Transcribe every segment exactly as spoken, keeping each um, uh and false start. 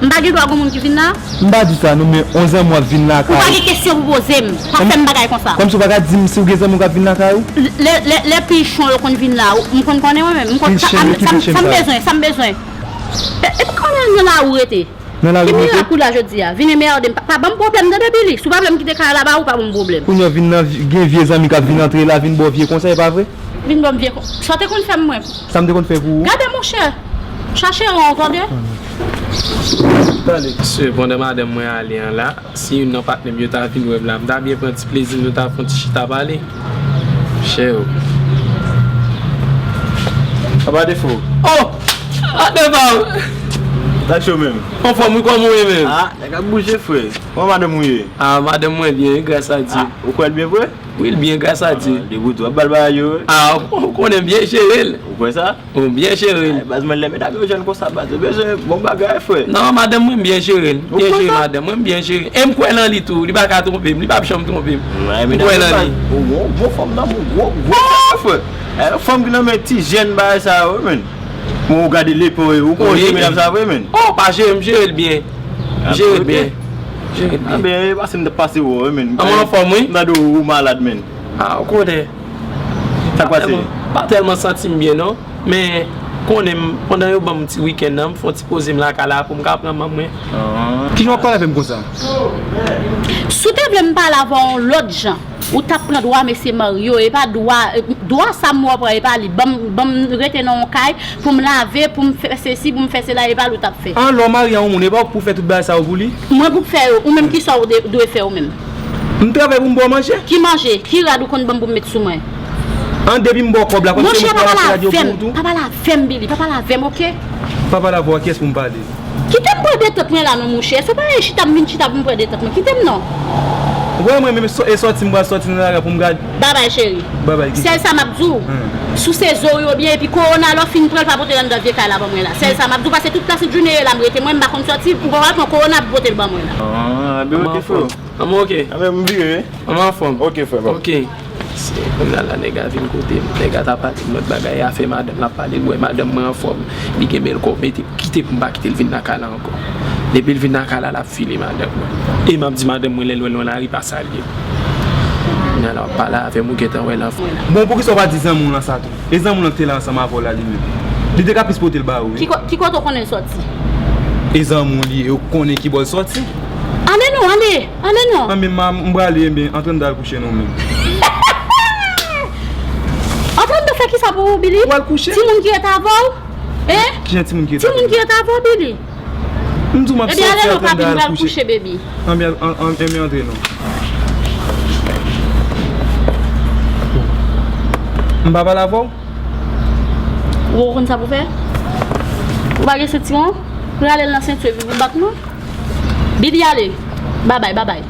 M pa gen dwa gon moun ki vin la? M pa di sa non, men yon zanmi w ap vin lakay ou. Ou pa gen kesyon pou poze m. Pa fè m bagay konsa. Kòmsi ou pa ka di m si w gen zanmi w k ap vin lakay ou? Lè, lè, lè pichon yo konn vin la, m konn konnen mwen menm. M konn sa, sa m bezwen, sa m bezwen. E, e pa konnen nan lari w rete. Nan lari m rete? Ki mirak ou la jodi a? Vin enmède m. Pa, pa ban m pwoblèm tande Billy. Si w pa vle m kite kay la ba ou, pa ban m pwoblèm. Kounye a w vin nan vi-, gen vye zanmi k ap vin antre la, vin ba w vye konsèy, pa vre? Vin ban m vye kon-, sa w te konn fè m mwen. Sa m te konn fè pou ou? Gade monchè. Chache yon, tande? Tande. Sepandan madanm mwen ale an la, si youn nan patnè m yo ta vin wè m la, m ta byen pran ti plezi, nou ta fè yon ti chita pale. Chè yo. Apa defo. Oh! Atè pa w! Sa cho menm. Anfòm wi, kòman w ye menm? Ah, nèg ap bouje frè. Kòman madanm ou ye? Ah, madanm mwen byen, gras a Dye. Ah, ou kwè l byen vre? Wi, l byen, gras a Dye. Ah, depi w tou ap ba l bagay yo. Ah, ou konnen m byen jere l. Ou kwè sa? Ou byen jere l. Ay, baz mwen, lè medam yo jèn konsa, baz, yo bezwen bon bagay, frè. Non, madanm mwen, m byen jere l. M byen jere madanm mwen, m byen jere. E m kwè nan li tou, li pa ka twonpe m, li p ap janm twonpe m. M kwè nan li. Ou gon, gon fanm nan, ou gwo, gwo fanm, frè. Eh, fanm ki nan men ti jèn bagay sa yo, men. Bon, ou gade lepo yo, ou konn jere medam sa vre, men. Oh, pa jere, m jere l byen. M jere l byen. Jere l byen. Ah, ben, e pase m t ap pase wè w, men. An anfòm, wi. M tande w malad, men. Ah, ou konnen. Sa k pase? Pa tèlman, pa tèlman santi m byen, non. Men, konnen m, pandan yo ban m ti wikenn nan, m fè yon ti poze m lakay la pou m ka pran manm mwen. Ah. Kijan w ap pale avè m konsa? Si w te vle m pale avè w yon lòt jan, ou t ap pran dwa mesye Mario, e pa dwa, dwa sa m wè w pran, e pa li. Ban m, ban m rete nan yon kay pou m lave, pou m fè sesi, pou m fè sela, e pa li w t ap fè. An, lè w marye a yon moun, e pa ou k pou fè tout bagay sa yo pou li? Mwen pou k fè yo, ou menm ki sa w de-, dwe fè ou menm? M travay pou m ba w manje? Ki manje? Ki rad ou konn ban m pou m met sou mwen? An, depi m ba w kòb la, kòm se mwen ki pral achte rad yo pou ou tou? Monchè, pa pale avè m, pa pale avè m, Billy, pa pale avè m, oke? Pa pale avè w, a kiyès pou m pale? Kite m pran detant mwen la non, monchè. Se pa e chita m vin chita pou m pran detant mwen. Kite m non. Ou wè mwen menm e sò-, e sòti m pral sòti nan lari a pou m gade. Babay, cheri. Babay, Kiki. Sèl sa m ap di w, hmm, souse zo w yo byen, epi kowona lè w fin pran l pa pote l anndan vye kay la ban mwen la. Sèl sa m ap di w, paske tout plas jounen ye la m rete, mwen m pa konn sòti, ou pa pral pran kowona pou pote l ban mwen la. Ah, bebe, oke, frè. An, mwen oke. Anben, m vire, wi. An, mwen anfòm. Oke, frè, bye. Oke. Se kounye a la, nèg la vin kote m. Nèg la t ap pale m lòt bagay, afè madanm l ap pale, m wè madanm mwen anfòm. Li gen bèl kò, mete, kite pou m pa kite l vin lakay la ankò. Depi l vin lakay la, l ap file madanm mwen. E m ap di madanm mwen, lè l wè l nan lari, pa salye l. Kounye a la, w ap pale avè m, ou gentan wè l anfòm. Bon, poukisa w pa di zanmi w lan sa tou? E zanmi w lan ki te la ansanm avè w la li menm? Li te ka plis pote l ba ou, wi. Ki ko-, ki kote w konnen l sòti? E zanmi w li ye, ou konnen ki bò l sòti? Ale non, ale, ale non. An, men m, m prale, men antre anndan al kouche non, men. Antre anndan fè kisa pou ou, Billy? Ou al kouche? Timoun ki ret avè w? Hein? Kijan timoun ki ret avè w? Timoun ki ret avè w, Billy? M di w m ap sòti antre anndan al kouche. Ebyen, ale non, papi, m pral kouche, baby. Anben, an, an, anben antre non. M pa pale avè w? Ou konn sa pou fè? Ou pa gen sentiwon? Rale l nan senti epi pou bat non. Billy, ale. Babay, babay.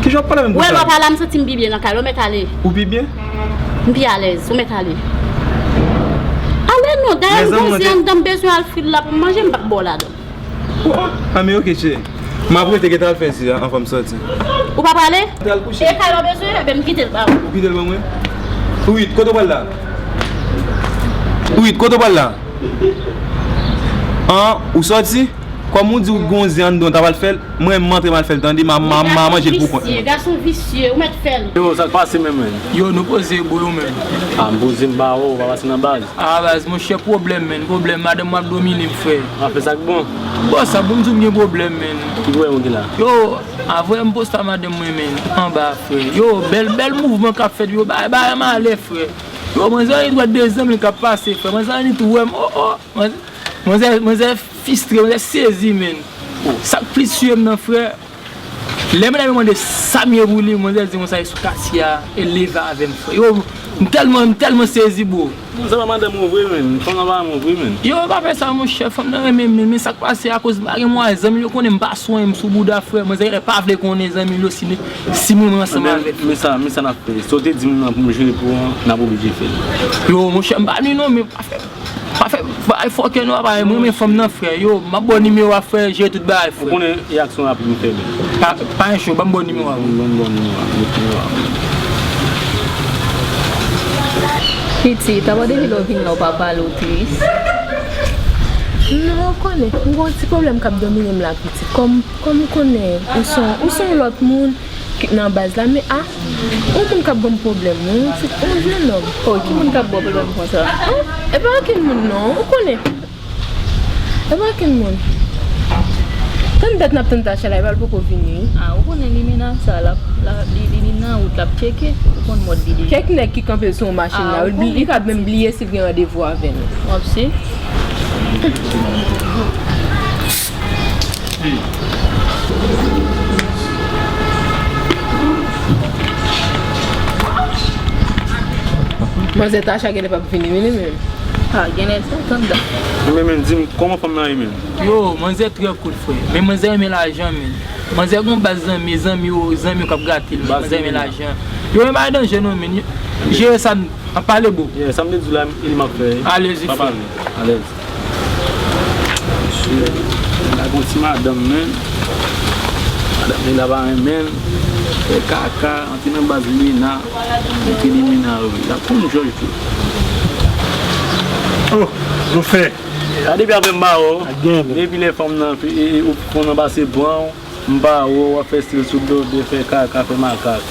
Kijan w ap pale avè m konsa? Ou wè lè w pale a m santi m pi byen nan kay la, ou mèt ale. Ou pi byen? M pi alèz, ou mèt ale. Ale non, dayè m gonzen anndan, m bezwen al fri la pou m manje, m p ap ba w ladan. Oh, ah, men oke, cheri. M ap rete gentan al fè zi a, anvan m sòti. Ou pa prale? Te al kouche. E kay la w bezwen? Ebyen, m kite l ba ou. Ou kite l ban mwen? Wi, kote w pral la? Wi, kote w pral la? An, ou sòti? Kòm ou di w gon zen anndan w ta pral fè l, mwen m antre m al fè l tande, m a, m a, m a manje l pou kont mwen. Gason visye, gason visye, ou mèt fè l. Yo, sa k pase menm, menm? Yo, nou poze bro, yo menm. A, m poze m ba ou, ou pa pase nan baz. A, baz, monchè, pwoblèm, menm, pwoblèm, madanm mwen ap domine m, frè. Afè sa k bon? Bon, sa bon, m di w m gen pwoblèm, menm. Ki pwoblèm ou gen la? Yo, a, vrè, m poste a madanm mwen, menm, anba, frè. Yo, bèl, bèl mouvman k ap fèt, yo, bay, bay, malè, frè. Yo, manzè, li dwe de zanmi k ap pase, frè. Manzè, li tou wè m, oh, oh. Manzè, manzè, manzè fistre, manzè sezi, menm. Sa k plis tiye m nan, frè, lè medam yo mande sa m ye pou li, manzè di konsa, e sou katye a, e leve avè m, frè. Yo, m tèlman, m tèlman sezi, bro. Non, sa pa madanm ou vre, menm. Fanm nan pa renmen w vre, menm. Yo, pa fè sa, monchè. Fanm nan renmen m, men, men sa k pase akoz m pa gen mwayen. Zanmi yo konnen m pa swen m sou bouda, frè. Manzè pa vle konnen zanmi yo si, si mwen ansanm avè l. Men sa, men sa n ap fè. Sa w te di m nan pou m jere pou ou an, n ap oblije fè l. Yo, monchè, m pa ni non, men pa fè, pa fè, pa fè fòkè non, papa, mwen renmen fanm nan, frè. Yo, m ap ba w nimewo a, frè, jere tout bagay, frè. Ou konnen e aksyon rapid m fè, men. Pa, pa gen cho, ban m ba w nimewo a. Ban m ba w nimewo a, met nimewo a. Pitit, apa depi lè w vin la, w pa pale, w tris? Non, ou konnen, m gen yon ti pwoblèm k ap domine m la, pitit. Kòm, kòm ou konnen, ou se yon, ou se yon lòt moun ki nan baz la, men a, yon moun k ap ban m pwoblèm, wi, yon ti, yon jennonm. Oh, ki moun k ap ba w pwoblèm konsa? An, e pa okenn moun, non, ou konnen. E pa okenn moun. Tann dat n ap tann Tacha la, e pa l poko vini. Ah, ou konnen li mena sa, l ap, l ap, li, li, li nan wout, l ap tcheke. Ou konn mòd li deja. Kèk nèg ki kanpe sou yon machin la, li, li ka menm bliye si l gen randevou avè nou. W ap si. Manzè Tacha genlè p ap vini, vini menm. Ah, genlè sa tann dat. Men, men, di m, kòman fanm nan ye menm? Yo, manzè trè kout, frè. Men manzè renmen lajan, men. Manzè gon baz zanmi, zanmi yo, zanmi yo k ap gate l, men. Manzè renmen lajan. Yo, men pa danje non, men. Jere sa, n ap pale, bro. Yeah, sa m te di w la, e li m ap fè. Alèz, vit fè. Pa pale. Alèz. Mesye, la gon ti madanm, men. Madanm li la pa renmen l. Fè kaka, antre nan baz limena. Epi limena, wi. L ap konn jòj tou. Oh, nou fè. A depi apre m ba w. Depi lè fanm nan, e, e, ou konn nan pase pran w. M pa wè w, w ap fè stil sou blòdè, fè kaka, fè makak.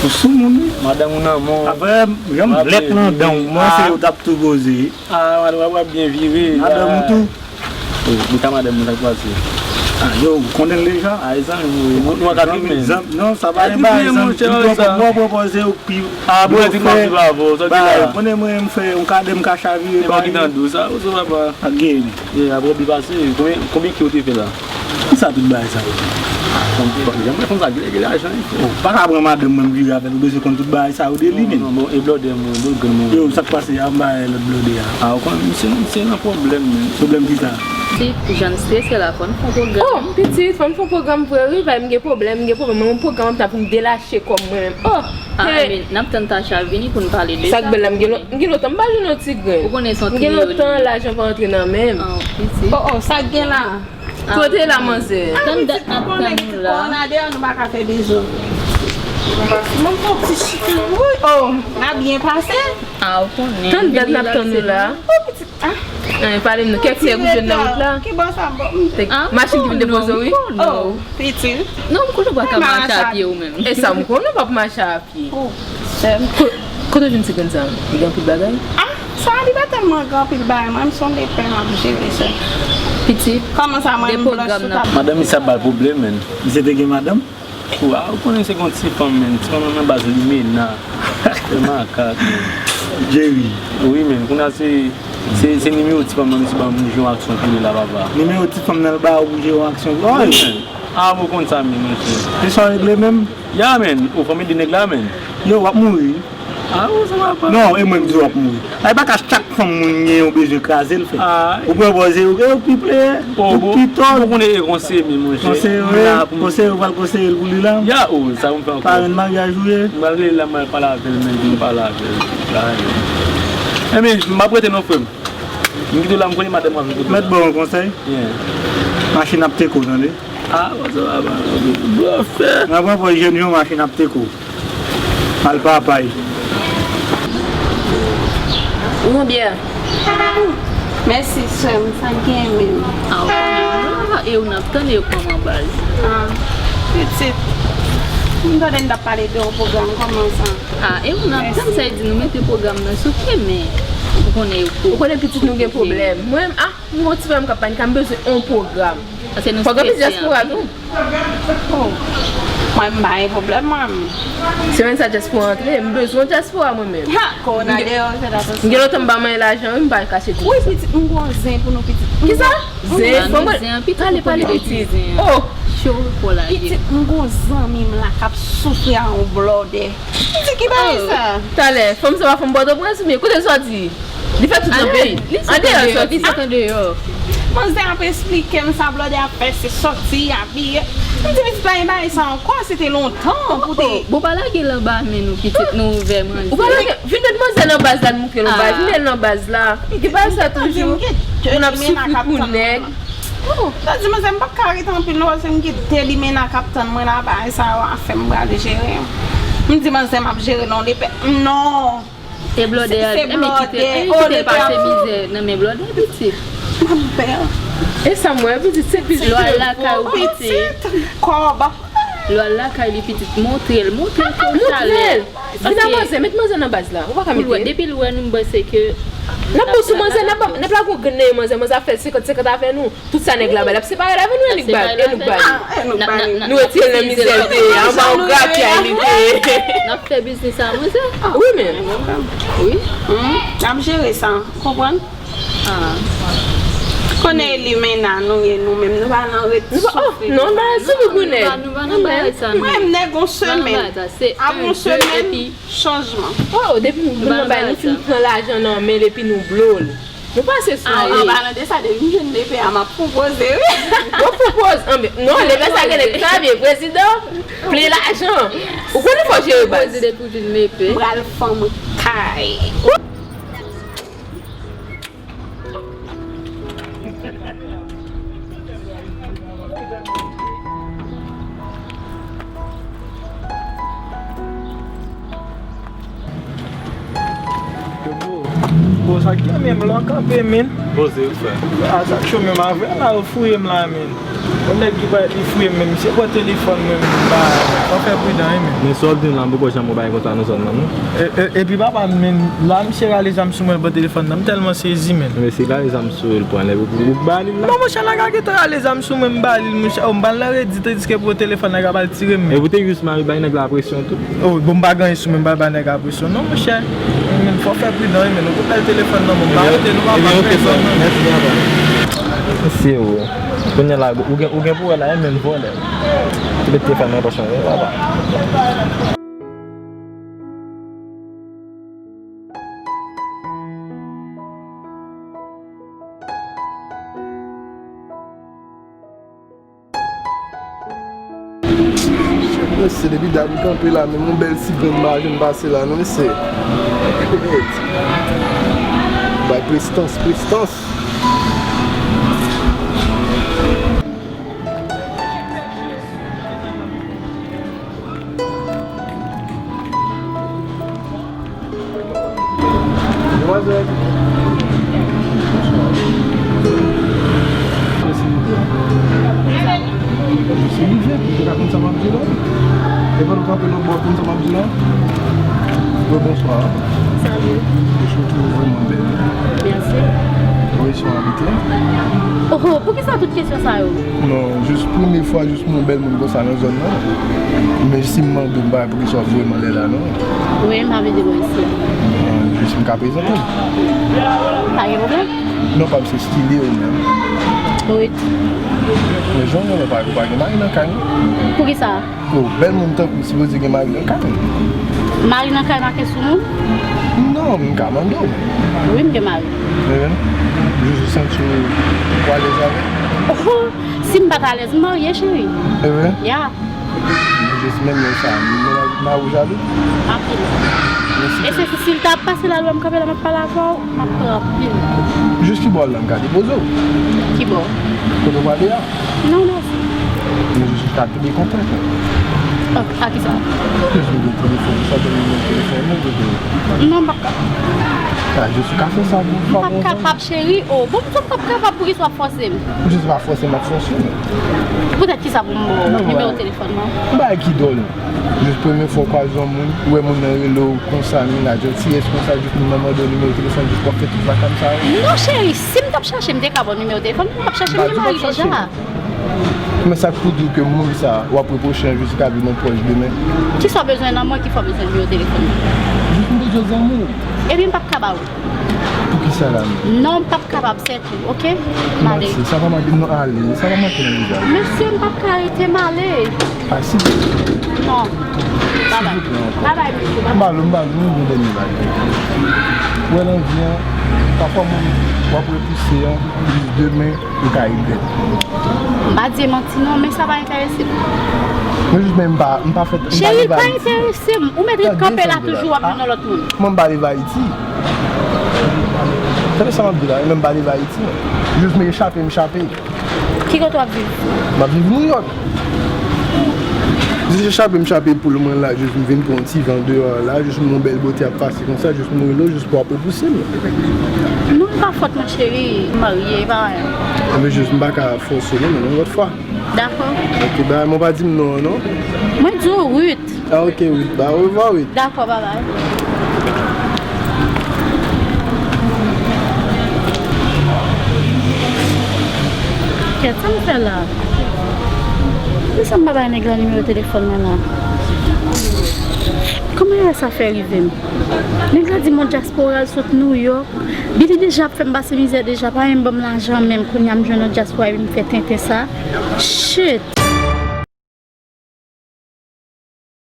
Ou sou moun, wi. Madanm ou nan men w. Apre, jan m blèk nan dan w, mwen se yo t ap tou poze. Ah, madanm w ap byen vire. Madanm ou tou. Oh, bouta madanm mwen t ap pase. Ah, yo, ou konnen l deja? Ah, e zanmi m, wi. Nou, nou pa ka tripe. Non, sa pa yon bagay, zanmi. M pran kòb mwen, pran pòze, ou pi. Ah, bon, ti mati pa bon, sa ki la. Konnen mwen, m fè yon kadè, m ka chavire. E pa ki tan dou, sa, ou sou papa. Ak gen. Yeah, apre bi pase, konbyen, konbyen ki ou te fè la? Kisa tout bagay sa yo? Fanm te, janm wè fanm sa genlè gen lajan, wi. Oh, pa ka pran madanm mwen vire avè l, ou bezwen konn tout bagay sa yo de li, men. Non, non, bon, e blòdè mwen, bon, grann mwen. Yo, sa k pase a, m ba lòt blòdè a. Ah, ou konn, misye, misye nan pwoblèm, men. Pwoblèm kisa? Pitit, jan n strese la, fò n fè yon pwogram. Oh, pitit, fò n fè yon pwogram vre, wi, bay m gen pwoblèm, m gen pwoblèm, mwen yon pwogram ap ta pou m delache kò m mwen menm. Oh, ah, men, n ap tann Tacha vini pou n pale de sa. Sa k bèl la, m gen lo-, m gen lontan m pa jwenn yon ti grenn. Ou konnen se yon trio. M gen lontan lajan pa antre nan men m. Ah, pitit. Oh, oh, sa k gen la? Kote la, manzè? Tann dat n ap tann ou la. Kòwona deyò, nou pa ka fè bizou. Mwen fè yon ti chiki. Wi, oh, n a byen pase. Ah, ou konnen. Tann dat n ap tann ou la. Oh, pitit, ah. An, pale m non. Kèk nèg ou jwenn nan wout la. Ki bò sa, bò? Machin ki vin depoze w, wi. Oh, pitit. Non, m konnen w pa ka mache a pye ou menm. E sa, m konnen w p ap mache a pye. Oh, sè m. Ko-, kote w jwenn ti grenn sa? Li gen anpil bagay? Ah, sa li pa tèlman gen anpil bagay. Mwen, m se yon lepè, m ap jere sa. Pitit, kòman sa, mwen, m blanch sou tab? Madanm misye ap ba l pwoblèm, men. Misye te gen madanm? Ou, ah, ou konnen se gon ti fanm, men. Ti fanm nan baz limena. Se makak, men. Jerry. Wi, men. Kounye a se, se, se nimewo ti fanm nan misye ban m, pou m jwe yon aksyon pou li la, papa. Nimewo ti fanm nan l ba ou pou jwe yon aksyon pou li? Wi, men. Ah, ou konn sa, men, monchè. Se sa w regle menm? Ya, men. Ou fanmi de nèg la, men. Yo, w ap mouri. Ah, ou sa va pa. Non, e mwen k di w ap mouri. Ay, pa ka chak fanm moun gen yon bezwen kraze l fè. Ah. Ou pran pòze, ou gen yon pi plè, ou pi tòl. Ou konnen e konseye m, monchè. Konseye, konseye, ou pral konseye l pou li la. Ya, oh, sa pou m fè ankò. Parenn maryaj ou ye. M pral rele l la, m pral pale avè l, men, pou m pale avè l. Ebyen, m ap rete non, frè m. M kite w la, m konnen madanm mwen ap vin kote w la. Mèt ba w yon konsèy. Yeah. Machin ap teke w, tande. Ah, bon, sa va, bon, bon, bon, fè. Nan pran pòz jèn jan machin ap teke w. Al papay. Ou yon byè? Mèsi, sè m, sa gen menm. Ah, ou konnen, e ou n ap tann e kòman baz? Ah, pitit. M tande n t ap pale de yon pwogram, kòman sa? Ah, e ou n ap tann, sa vle di nou mete pwogram nan sou pye, men ou konnen yo. Ou konnen pitit nou gen pwoblèm. Mwen, ah, m gon ti frè m k ap panik, m bezwen yon pwogram. Paske nou strese anpil. Fòk anpil dyaspora tou. Oh. Mwen, m pa gen pwoblèm, mwen. Semèn sa dyaspora antre, m bezwen dyaspora mwen menm. Ha, kòwona deyò, fè atansyon. M gen lontan m pa manyen lajan, wi, m pa kache tou. Wi, pitit, m gon zen pou nou, pitit. Kisa? Zen, fò mwen pale, pale, pitit. Oh. Cho pou lage. Pitit, m gon zanmi m la k ap soufri a yon blòdè. M di ki bagay sa? Talè, fanm sa pa fanm Pòtoprens oubyen kote l sòti? Li fè tout nan peyi. Andeyò l sòti. Li sòti andeyò. Manzè ap esplike m sa blòdè ap fè, se sòti, abiye. M di pitit pa gen bagay sa ankò, se te lontan pou te. Bon, pa lage l anba men nou, pitit nou ouvè manzè. Ou pa lage, vin met manzè nan baz la, n montre l yon bagay. Vin met l nan baz la. Ki bagay sa toujou? Moun ap soufri pou nèg. Oh, sa di manzè m p ap ka ret anpil non, paske m gen de limena k ap tann mwen laba, e sa yo ap fè m prale jere. M di manzè m ap jere non, lepè. Non. E blòdè a, se enben blòdè, kite l, enben kite l pase mizè nan men blòdè, pitit. M ap bèl. E sa m wè, pitit, se pitit. Lè w al lakay ou pitit. Kòb. Lè w al lakay li pitit, montre l, montre l ke w chalè. Vin a manzè, met manzè nan baz la. Ou pa ka mete. Depi l wè nou, m panse ke n ap bon sou manzè, n ap, n ap lage yon grenn nan manzè, manzè ap fè senkant senkant avè nou. Tout sa nèg la bay, l ap separe l avè nou, e nou k ba, e nou k ba li. E nou k ba li. Nou retire l nan mizè l te ye, anba yon grapyay li te ye. N ap fè biznis a manzè. Wi, men. Wi. N ap jere sa, konprann? Ah. Konnen e limena nou ye nou menm, nou pa nan ret soufri. Non, nou pa nan soufri pou nèg. Nou pa nan bagay sa, non. Mwen, nèg yon semèn. Apre yon semèn, chanjman. Oh, depi nou nan bay, nou fin pran lajan nan men l epi nou blo l. Nou pase sou li. An palan de sa, depi m jwenn lepè a, m ap pwopoze, wi. Bon, pwopoze. Non, lepè sa genlè trè byen, prezidan, plen lajan. Ou konnen fò jere baz. Pwopoze depi w jwenn lepè. M pral fanm kay. Yo, bro, bro, sa k ye menm la, w kanpe, men. Poze, frè. A, sa k cho menm, avè la, yo fouye m la, men. Yon nèg ki parèt li fouye m, men misye pran telefòn mwen, men m pa, fò fè pridan, wi, men. Men sa w ap di m la, m poko janm wè bagay konsa nan zòn nan, non. E, e, epi papa m, men, la, misye rale zam sou mwen, l pran telefòn nan, m tèlman sezi, men. Men si l rale zam sou ou, l pran l, epi ou, ou ba li l la. Non, monchè, nèg la gentan rale zam sou mwen, m ba li l, monchè. Oh, m pral nan redi, tandiske pou telefòn, nèg la pral tire m, men. Epi ou te jis mare bay nèg la presyon tou. Oh, bon, m pa gen anyen sou mwen, m pral bay nèg la presyon. Non, monchè. Men fò fè pridan, wi, men. Nou pou pèl telefòn nan, bon, m pa rete, nou pa pèl telefòn nan. Mèsi, papa. Se ou. Kounye a la, ou gen, ou gen pou wè la, e menm vòlè. Ou mete telefòn nan pòch mwen, papa. Mesye, depi dat m kanpe la, menm yon bèl ti grenn m pa janm pase la, non, mesye. Bay prestans, prestans. Demwazèl. Bonswa. Mèsi. Mèsi. Ou rive, ou pa konn sa m ap di la? E pandan w kanpe lòt bò, w konn sa m ap di la? Wi, bonswa. Salut. Ou sot vrèman bèl. Mèsi. Ou resi yon abitè? Oh, oh, poukisa tout kesyon sa yo? Non, jis premye fwa, jis m wè yon bèl moun konsa nan zòn nan. Men si m mande w, m pa wè poukisa w ap voye m anlè la, non. Wi, m ap ede w isi. Ah, jis m ka prezante m. Pa gen pwoblèm. Non, pa m se style ou menm. Wi. Men jan w ye la, ou pa, ou pa gen mari nan kay, non? Poukisa? Oh, bèl moun tankou w sipoze gen mari nan kay. Mari nan kay make sou moun? Non, m ka mande w. Wi, m gen mari. Even? Jis ou santi w alèz avè l? Oh, si m pa t alèz, m marye, cheri. Even? Ya. Jis menm lè sa, mennaj ou jalou? Anpil. E se si, si l ta pase la, lè m kanpe la, m ap pale avè w, m ap pran anpil. Jis ki bò w al la, m ka depoze w? Ki bò? Kote w prale a? Non, mèsi. Men jis ou ka tou dekontrè. A, a ki sa? Jis m gen telefòn, sa donn nimewo telefòn mwen, kote? Non, m p ap kapab. A, jis ou ka fè sa pou, m p ap kapab, cheri. Oh, bon, m p ap kapab, poukisa w ap fòse m? Jis pa fòse m, m ap fòse w. Poutèt ki sa pou m ba w nimewo telefòn mwen? Yon bagay ki dòl. Jis premye fwa w kwaze yon moun, ou wè moun nan rele w konsa, menaj jantiyès konsa, jis moun nan mande w nimewo telefòn, jis w ap fè tout vakam sa yo. Non, cheri, si m t ap chache, m te ka ba w nimewo telefòn mwen, m t ap chache, m gen mari deja. Men sa k pou di w ke moun sa w ap repwoche an jis li ka vin yon pwòch demen? Kisa w bezwen nan mwen ki fè w bezwen nimewo telefòn mwen? Jis m bezwen zanmi w. Ebyen, m p ap ka ba w. Poukisa la menm? Non, m p ap kapab, sètou, oke? M ale. Sa pa manke, non, ale. Sa pa manke nan vizaj. Mesye, m p ap ka rete, m ale. Pase. Non. Babay. Babay, mesye, babay. M ba nou, m ba nou, nou gen dènye bagay. Ou wè nan vi an, pafwa moun w ap repouse an, jis demen, ou ka regrèt. M pa di manti non, men sa pa enterese m. Mwen jis men m pa, m pa fè, m pa leve Ayiti. Cheri, pa enterese m. Ou mèt ret kanpe la toujou, w ap jwenn yon lòt moun. Mwen m pa leve Ayiti. Tande sa m ap di la, mwen m pa leve Ayiti. Jis mwen chape, m chape. Ki kote w ap viv? M ap viv New York. Jis Jis chape m chape poul mwen la, jis m vin pran yon ti van deyò a la, jis m wè yon bèl bote ap pase konsa, jis m rele w, jis pou w ap repouse m. Non, e pa fòt mwen, cheri. M marye, e pa anyen. Anben, jis m pa ka fòse w non, men yon lòt fwa. Dakò. Ok, ba, mwen pa di m non an, non. Mwen di w Ruth. Ah, ok, Ruth. Ba, orevwa, Ruth. Dakò, babay. Kèt, sa m fè la? Poukisa m pa bay nèg la nimewo telefòn mwen la? Kòman sa fè rive m? Nèg la di m yon dyaspora l sot Nouyòk. Billy deja ap fè m pase mizè deja, pa menm ban m lajan menm. Kounye a m jwenn yon dyaspora epi m fè tenten sa. Shit!